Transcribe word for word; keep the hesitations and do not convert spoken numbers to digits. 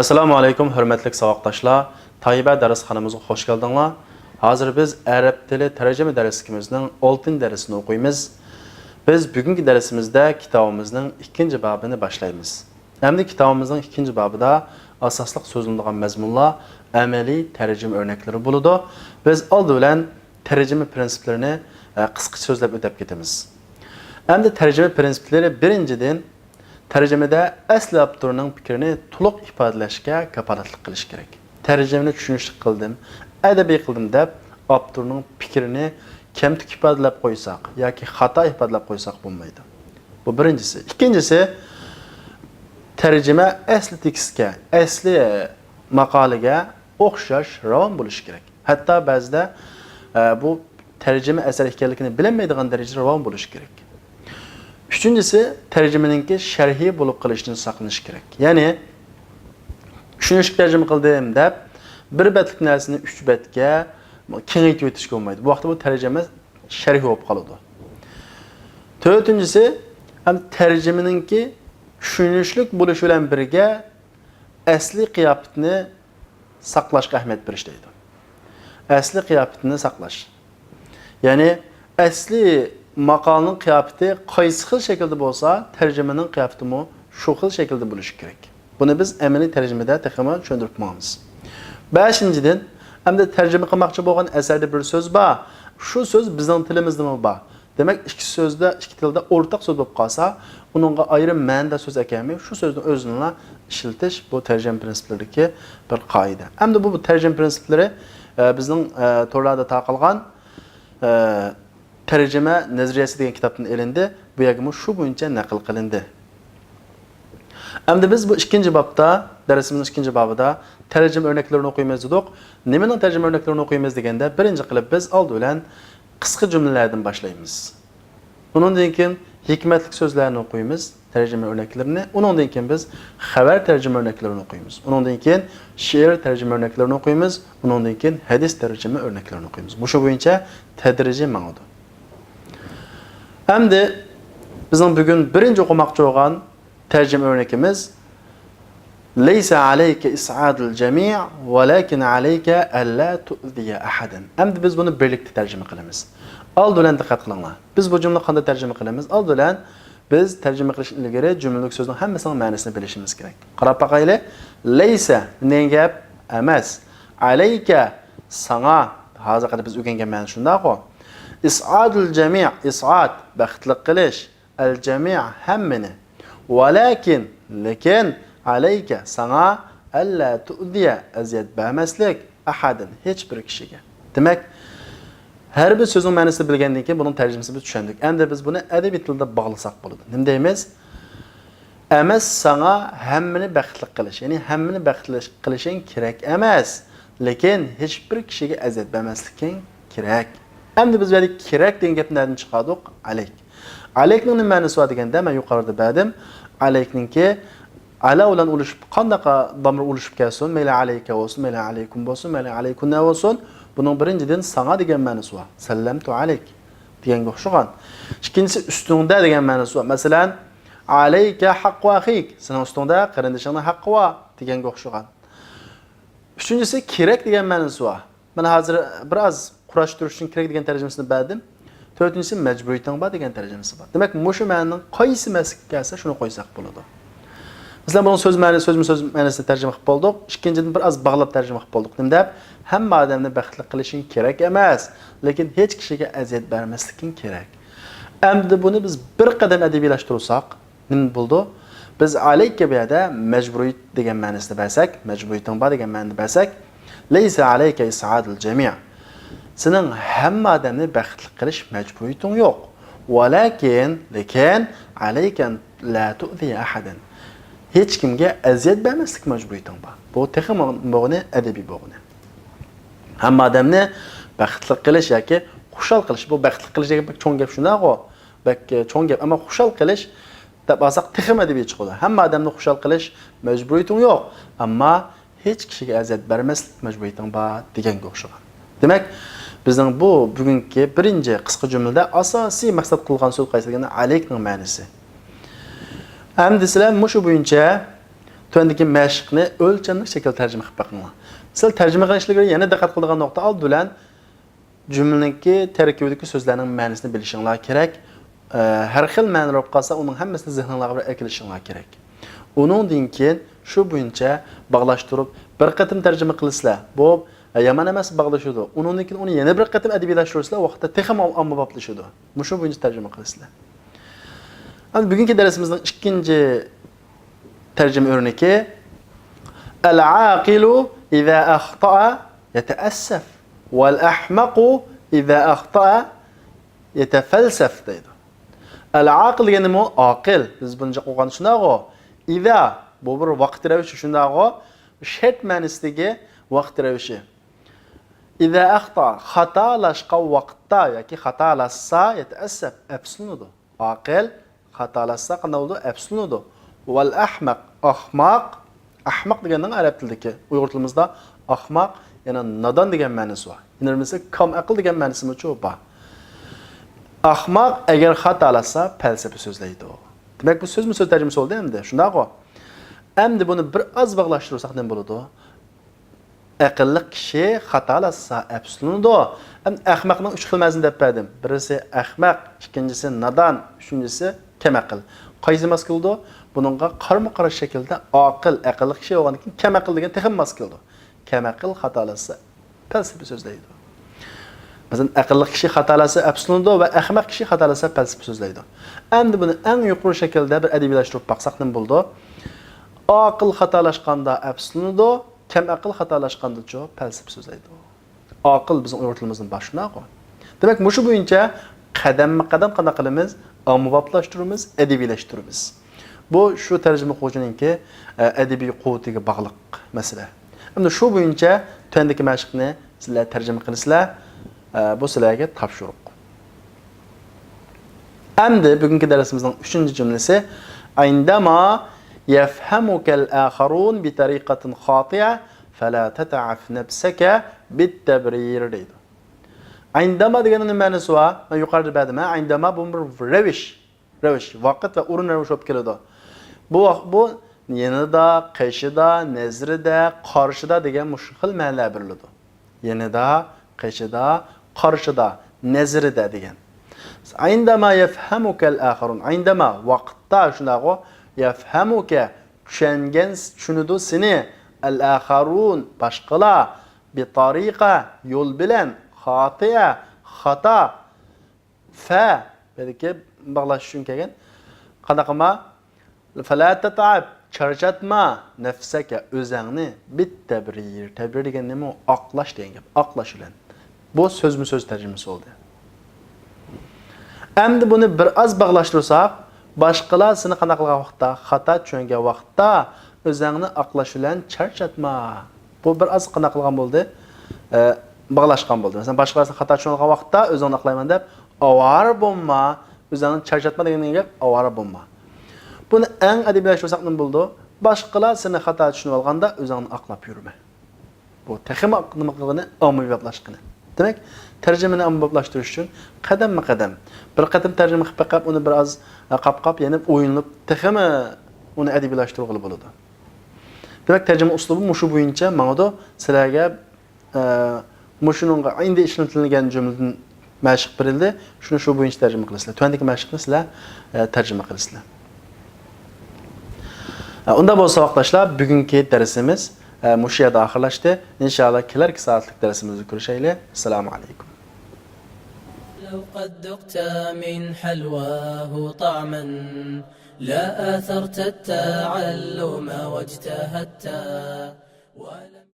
ئەسسالامۇ ئەلەيكۇم، ھۆرمەتلىك ساۋاقداشلار. تايبە دەرسخانىمىزغا خوش كەلدىڭلار. ھازىر بىز ئەرەب تىلى تەرجىمە دەرسلىكىمىزنىڭ ئالتىنچى دەرسىنى ئوقۇيمىز. بىز بۈگۈنكى دەرسىمىزدە كىتابىمىزنىڭ ئىككىنچى بابىنى باشلايمىز. ئەمدى كىتابىمىزنىڭ ئىككىنچى بابىدا ئاساسلىق سۆزلىنىدىغان مەزمۇنلار ئەمەلىي تەرجىمە ئۆرنەكلىرى بولىدۇ. بىز ئالدى بىلەن تەرجىمە پىرىنسىپلىرىنى، ئە، قىسقىچە سۆزلەپ ئۆتۈپ كېتىمىز. ئەمدى تەرجىمە پىرىنسىپلىرى، بىرىنچىدىن، تەرجىمىدە ئەسلى ئاپتورنىڭ پىكرىنى تولۇق ئىپادىلەشكە كاپالەتلىك قىلىش كېرەك. تەرجىمىنى چۈشىنىشلىك قىلدىم، ئەدەبىي قىلدىم دەپ ئاپتورنىڭ پىكرىنى كەمتۈك ئىپادىلەپ قويساق ياكى خاتا ئىپادىلەپ قويساق بولمايدۇ. بۇ بىرىنچىسى. ئىككىنچىسى، تەرجىمە ئەسلى تېكىستكە، ئەسلى ماقالىگە ئوخشاش راۋان بولۇشى كېرەك. ھەتتا بەزىدە، ئە، بۇ تەرجىمە ئەسەر ئىكەنلىكىنى بىلەلمەيدىغان دەرىجىدە راۋان بولۇشى كېرەك. ئۈچىنچىسى، تەرجىمىنىڭكى شەرھىي بولۇپ قېلىشىدىن ساقلىنىش كېرەك. يەنى، چۈشىنىشلىك تەرجىمە قىلدىم دەپ، بىر بەتلىك نەرسىنى ئۈچ بەتكە كېڭەيتىۋېتىشكە بولمايدۇ. بۇ ۋاقىتتا بۇ تەرجىمە شەرھىي بولۇپ قالىدۇ. تۆتىنچىسى، ھەم تەرجىمىنىڭكى چۈشىنىشلىك بولۇشى بىلەن بىرگە، ئەسلىي قىياپىتىنى ساقلاشقا ئەھمىيەت بېرىش دەيدۇ. ئەسلىي قىياپىتىنى ساقلاش. يەنى ئەسلىي ماقالىنىڭ قىياپىتى قايسى خىل شەكىلدە بولسا، تەرجىمىنىڭ قىياپىتىمۇ شۇ خىل شەكىلدە بولۇشى كېرەك. بۇنى بىز ئەمەلىي تەرجىمىدە تېخىمۇ چۈشەندۈرۈپ ماڭىمىز. بەشىنچىدىن، ئەمدى تەرجىمە قىلماقچى بولغان ئەسەردە بىر سۆز بار، شۇ سۆز بىزنىڭ تىلىمىزدىمۇ بار. دېمەك، ئىككى سۆزدە، ئىككى تىلدا ئورتاق سۆز بولۇپ قالسا، ئۇنىڭغا ئايرىم مەنىدە سۆز ئەكەلمەي، شۇ سۆزنى ئۆزىنىلا ئىشلىتىش، بۇ تەرجىمە پىرىنسىپلىرىدىكى بىر قائىدە. ئەمدى بۇ، بۇ تەرجىمە پىرىنسىپلىرى، ئە، بىزنىڭ، ئە، تورلاردا تارقالغان، ئە، تەرجىمە نەزەرىيەسى دېگەن كىتابتىن ئېلىندى. بۇ يەرگىمۇ شۇ بويىچە نەقىل قىلىندى. ئەمدى بىز بۇ ئىككىنچى بابتا، دەرسىمىزنىڭ ئىككىنچى بابىدا تەرجىمە ئۆرنەكلىرىنى ئوقۇيمىز دېدۇق. نېمىنىڭ تەرجىمە ئۆرنەكلىرىنى ئوقۇيمىز دېگەندە، بىرىنچى قىلىپ بىز ئالدى بىلەن قىسقا جۈملىلەردىن باشلايمىز. ئۇنىڭدىن كېيىن ھېكمەتلىك سۆزلەرنى ئوقۇيمىز، تەرجىمە ئۆرنەكلىرىنى. ئۇنىڭدىن كېيىن بىز خەۋەر تەرجىمە ئۆرنەكلىرىنى ئوقۇيمىز. ئۇنىڭدىن كېيىن شېئىر تەرجىمە ئۆرنەكلىرىنى ئوقۇيمىز. ئۇنىڭدىن كېيىن ھەدىس تەرجىمە ئۆرنەكلىرىنى ئوقۇيمىز. مۇشۇ بويىچە تەدرىجىي ماڭىدۇ. ئەمدى بىزنىڭ بۈگۈن بىرىنچى ئوقۇماقچى بولغان تەرجىمە ئۆرنىكىمىز، لەيسە ئەلەيكە ئىسئادۇل جەمىئ، ۋەلەكىن ئەلەيكە ئەللا تۇئزىيە ئەھەدەن. ئەمدى بىز بۇنى بىرلىكتە تەرجىمە قىلىمىز. ئالدى بىلەن دىققەت قىلىڭلار. بىز بۇ جۈملىنى قانداق تەرجىمە قىلىمىز؟ ئالدى بىلەن بىز تەرجىمە قىلىشتىن ئىلگىرى جۈملىلىك سۆزنىڭ ھەممىسىنىڭ مەنىسىنى بىلىشىمىز كېرەك. قاراپ باقايلى. لەيسە، نېمە گەپ؟ ئەمەس. ئەلەيكە، ساڭا. ھازىرقى بىز ئۆگەنگەن مەنە شۇنداققۇ. ئىسئادۇل جەمىئ، ئىسئاد، بەختلىك قىلىش. ئەل جەمىئ، ھەممىنى. ۋەلەكىن، لېكىن، ئەلەيكە، ساڭا، ئەللا تۇئزىيە، ئەزىيەت بەرمەسلىك، ئەھەدەن، ھېچ بىر كىشىگە. دېمەك، ھەر بىر سۆزنىڭ مەنىسىنى بىلگەندىن كېيىن بۇنىڭ تەرجىمىسىنى بىز چۈشەندۇق. ئەمدى بىز بۇنى ئەدەبىي تىلدا باغلىساق بولىدۇ. نېمە دەيمىز؟ ئەمەس ساڭا ھەممىنى بەختلىك قىلىش، يەنى ھەممىنى بەختلىك قىلىشىڭ كېرەك ئەمەس، لېكىن ھېچ بىر كىشىگە ئەزىيەت بەرمەسلىكىڭ كېرەك. ئەمدى بىز بۇ يەردە كېرەك دېگەن گەپنى نەدىن چىقاردۇق؟ ئەلەيك. ئەلەيكنىڭ نېمە مەنىسى بار دېگەندە، مەن يۇقىرىدا بەردىم. ئەلەيكنىڭكى ئەلا بىلەن ئۇلىشىپ، قانداق دامىر ئۇلىشىپ كەلسۇن، مەيلى ئەلەيكە بولسۇن، مەيلى ئەلەيكۇم بولسۇن، مەيلى ئەلەيكۇننە بولسۇن، بۇنىڭ بىرىنچىدىن ساڭا دېگەن مەنىسى بار. سەللەمتۇ ئەلەيك دېگەنگە ئوخشىغان. ئىككىنچىسى ئۈستۈڭدە دېگەن مەنىسى بار. مەسىلەن، ئەلەيكە ھەققۇ ئەخىك، سېنىڭ ئۈستۈڭدە قېرىندىشىڭنىڭ ھەققى بار دېگەنگە ئوخشىغان. ئۈچىنچىسى كېرەك دېگەن مەنىسى بار. مانا ھازىر بىر ئاز قۇراشتۇرۇش ئۈچۈن كېرەك دېگەن تەرجىمىسىنى بەردىم. تۆتىنچىسى مەجبۇرىيىتىڭ بار دېگەن تەرجىمىسى بار. دېمەك، مۇشۇ مەنىنىڭ قايسى مەسىلىگە كەلسە شۇنى قويساق بولىدۇ. مەسىلەن، بۇنىڭ سۆز مەنە، سۆزمۇ سۆز مەنىسىنى تەرجىمە قىلىپ بولدۇق. ئىككىنچىدىن، بىر ئاز باغلاپ تەرجىمە قىلىپ بولدۇق. نېمە دەپ؟ ھەممە ئادەمنى بەختلىك قىلىشىڭ كېرەك ئەمەس، لېكىن ھېچ كىشىگە ئەزىيەت بەرمەسلىكىڭ كېرەك. ئەمدى بۇنى بىز بىر قەدەم ئەدەبىيلاشتۇرساق، نېمە بولىدۇ؟ بىز ئەلەيكە بۇ يەردە مەجبۇرىيەت دېگەن مەنىسىنى بەرسەك، مەجبۇرىيىتىڭ بار دېگەن مەنىنى بەرسەك، لەيسە ئەلەيكە ئىسئادۇل جەمىئ. سېنىڭ ھەممە ئادەمنى بەختلىك قىلىش مەجبۇرىيىتىڭ يوق. ۋەلەكىن، لېكىن، ئەلەيكە ئەن لا تۇئزىيە ئەھەدەن. ھېچكىمگە ئەزىيەت بەرمەسلىك مەجبۇرىيىتىڭ بار. بۇ تېخىمۇ بولغىنى، ئەدەبىي بولغىنى. ھەممە ئادەمنى بەختلىك قىلىش ياكى خۇشال قىلىش. بۇ بەختلىك قىلىش دېگەن بەك چوڭ گەپ شۇنداقغۇ؟ بەك، ئە، چوڭ گەپ، ئەمما خۇشال قىلىش دەپ ئالساق تېخىمۇ ئەدەبىي چىقىدۇ. ھەممە ئادەمنى خۇشال قىلىش مەجبۇرىيىتىڭ يوق، ئەمما ھېچ كىشىگە ئەزىيەت بەرمەسلىك مەجبۇرىيىتىڭ بار دېگەنگە ئوخشىغان. دېمەك، بىزنىڭ بۇ بۈگۈنكى بىرىنچى قىسقا جۈملىدە ئاساسىي مەقسەت قىلغان سۆز قايسى دېگەندە، ئەلەيكنىڭ مەنىسى. ئەمدى سىلەر مۇشۇ بويىچە تۆۋەندىكى مەشىقنى ئۆلچەملىك شەكىلدە تەرجىمە قىلىپ بېقىڭلار. سىلەر تەرجىمە قىلىش ئىلگىرى يەنە دىققەت قىلىدىغان نۇقتا ئالدى بىلەن جۈملىنىڭكى تەركىبىدىكى سۆزلەرنىڭ مەنىسىنى بىلىشىڭلار كېرەك. ئە، ھەر خىل مەنىلەر بولۇپ قالسا، ئۇنىڭ ھەممىسىنى زېھنىڭلارغا بىر ئەكېلىشىڭلار كېرەك. ئۇنىڭدىن كېيىن شۇ بويىچە باغلاشتۇرۇپ، بىر قېتىم تەرجىمە قىلىسىلەر. بۇ، ئە، يامان ئەمەس، باغلىشىدۇ. ئۇنىڭدىن كېيىن ئۇنى يەنە بىر قېتىم ئەدەبىيلەشتۈرىسىلەر، ۋاقىتتا تېخىمۇ ئاممىبابلىشىدۇ. مۇشۇ بويىچە تەرجىمە قىلىسىلەر. ئەمدى بۈگۈنكى دەرسىمىزنىڭ ئىككىنچى تەرجىمە ئۆرنىكى، «العاقل إذا أخطأ يتأسف، والأحمق إذا أخطأ يتفلسف» دەيدۇ. ئەل ئاقىل دېگەن نېمە؟ ئاقىل. بىز بۇنى جىق ئوقۇغان شۇنداقغۇ؟ ئىزا، بۇ بىر ۋاقىت رەۋىشى شۇنداقغۇ؟ شەرت مەنىسىدىكى ۋاقىت رەۋىشى. ئىزا ئەختا، خاتالاشقان ۋاقىتتا ياكى خاتالاشسا، يەتەئەسسەف، ئەپسۇسلىنىدۇ. ئاقىل خاتالاشسا قانداق بولىدۇ؟ ئەپسۇسلىنىدۇ. ۋەل ئەھمەق، ئاخماق. ئەھمەق دېگەننىڭ ئەرەب تىلىدىكى، ئۇيغۇر تىلىمىزدا ئاخماق، يەنى نادان دېگەن مەنىسى بار. يەنە بىرسى كام ئەقىل دېگەن مەنىسىمۇچۇ بار. ئاخماق ئەگەر خاتالاشسا، پەلسەپە سۆزلەيدۇ. دېمەك، بۇ سۆزمۇ سۆز تەرجىمىسى بولدى ئەمدى، شۇنداقغۇ؟ ئەمدى بۇنى بىر ئاز باغلاشتۇرساق نېمە بولىدۇ؟ ئەقىللىق كىشى خاتالاشسا ئەپسۇسلىنىدۇ. ئەمدى ئەخمەقنىڭ ئۈچ خىل مەنىسىنى دەپ بەردىم. بىرسى ئەخمەق، ئىككىنچىسى نادان، ئۈچىنچىسى كەمئەقىل. قايسى ماس كېلىدۇ؟ بۇنىڭغا قارمۇ قارشى شەكىلدە ئاقىل، ئەقىللىق كىشى بولغاندىن كېيىن كەمئەقىل دېگەن تېخىمۇ ماس كېلىدۇ. كەمئەقىل خاتالاشسا پەلسەپە سۆزلەيدۇ. مەسىلەن، ئەقىللىق كىشى خاتالاشسا ئەپسۇسلىنىدۇ ۋە ئەخمەق كىشى خاتالاشسا پەلسەپە سۆزلەيدۇ. ئەمدى بۇنى ئەڭ يۇقىرى شەكىلدە بىر ئەدەبىيلەشتۈرۈپ باقساق نېمە بولىدۇ؟ ئاقىل خاتالاشقاندا ئەپسۇسلىنىدۇ، كەمئەقىل خاتالاشقاندىچۇ پەلسەپە سۆزلەيدۇ. ئاقىل بىزنىڭ ئۇيغۇر تىلىمىزدىن باشلىناغۇ. دېمەك، مۇشۇ بويىچە قەدەممۇ قەدەم قانداق قىلىمىز؟ ئاممىبابلاشتۇرىمىز، ئەدەبىيلەشتۈرىمىز. بۇ شۇ تەرجىمە قىلغۇچىنىڭكى، ئە، ئەدەبىي قۇۋۋىتىگە باغلىق مەسىلە. ئەمدى شۇ بويىچە تۆۋەندىكى مەشىقنى سىلەر تەرجىمە قىلىسىلەر. ئە، بۇ سىلەرگە تاپشۇرۇق. ئەمدى بۈگۈنكى دەرسىمىزنىڭ ئۈچىنچى جۈملىسى، «عندما يفهمك الآخرون بطريقة خاطئة فلا تتعب نفسك بالتبرير» دەيدۇ. «ئەينداما» دېگەننىڭ نېمە مەنىسى بار؟ مەن يۇقىرىدا بەردىم، ھە؟ «ئەينداما» بۇ بىر رەۋىش. رەۋىش، ۋاقىت ۋە ئورۇن رەۋىشى بولۇپ كېلىدۇ. بۇ ۋاق-، بۇ يېنىدا، قېشىدا، نەزىرىدە، قارشىدا دېگەن مۇشۇ خىل مەنىلەر بېرىلىدۇ. يېنىدا، قېشىدا، قارشىدا، نەزىرىدە دېگەن. «ئەينداما يەفھەمۇكەل ئاخىرۇن». «ئەينداما» ۋاقىتتا شۇنداقغۇ؟ «يەفھەمۇكە» چۈشەنگەن، چۈشىنىدۇ سېنى. «ئەل ئاخىرۇن» باشقىلار. «بىتارىقە» يول بىلەن. «خاتىئە» خاتا. «فە» بەلكى باغلاش ئۈچۈن كەلگەن. قانداق قىلما؟ «فەلا تەتئەب» چارچاتما. «نەفسەكە» ئۆزەڭنى. «بىتتەبرىر» تەبرىر دېگەن نېمە؟ ئاقلاش دېگەن گەپ. ئاقلاش بىلەن. بۇ سۆزمۇ سۆز تەرجىمىسى بولدى. ئەمدى بۇنى بىر ئاز باغلاشتۇرساق، باشقىلار سېنى قانداق قىلغان ۋاقىتتا، خاتا چۈشەنگەن ۋاقىتتا ئۆزەڭنى ئاقلاش بىلەن چارچاتما. بۇ بىر ئاز قانداق قىلغان بولدى؟ ئە، باغلاشقان بولدى. مەسىلەن، باشقىلار سېنى خاتا چۈشىنىۋالغان ۋاقىتتا ئۆزۈڭنى ئاقلايمەن دەپ، ئاۋارە بولما، ئۆزۈڭنى چارچاتما دېگەن گەپ، ئاۋارە بولما. بۇنى ئەڭ ئەدەبىيلەشتۈرسەك نېمە بولىدۇ؟ باشقىلار سېنى خاتا چۈشىنىۋالغاندا ئۆزۈڭنى ئاقلاپ يۈرمە. بۇ تېخىمۇ نېمە قىلغىنى؟ ئاممىۋابلاشقىنى. دېمەك، تەرجىمىنى ئاممىۋابلاشتۇرۇش ئۈچۈن قەدەممۇ قەدەم، بىر قېتىم تەرجىمە قىلىپ بېقىپ، ئۇنى بىر ئاز قاپقاپ، يەنە ئويلىنىپ، تېخىمۇ ئۇنى ئەدەبىيلاشتۇرغىلى بولىدۇ. دېمەك، تەرجىمە ئۇسلۇبى مۇشۇ بويىچە ماڭىدۇ. سىلەرگە، ئە، مۇشۇنىڭغا ئەمدى ئىشلىتىلگەن جۈملىدىن مەشىق بېرىلدى. شۇنى شۇ بويىچە تەرجىمە قىلىسىلەر. تۆۋەندىكى مەشىقنى سىلەر، ئە، تەرجىمە قىلىسىلەر. ئە، ئۇنداق بولسا، ساۋاقداشلار، بۈگۈنكى دەرسىمىز، ئە، مۇشۇ يەردە ئاخىرلاشتى. ئىنشائاللا، كېلەركى سائەتلىك دەرسىمىزدە كۆرۈشەيلى. ئەسسالامۇ ئەلەيكۇم. لو قد ذقت من حلواه طعما لآثرت التعلم واجتهدت ولم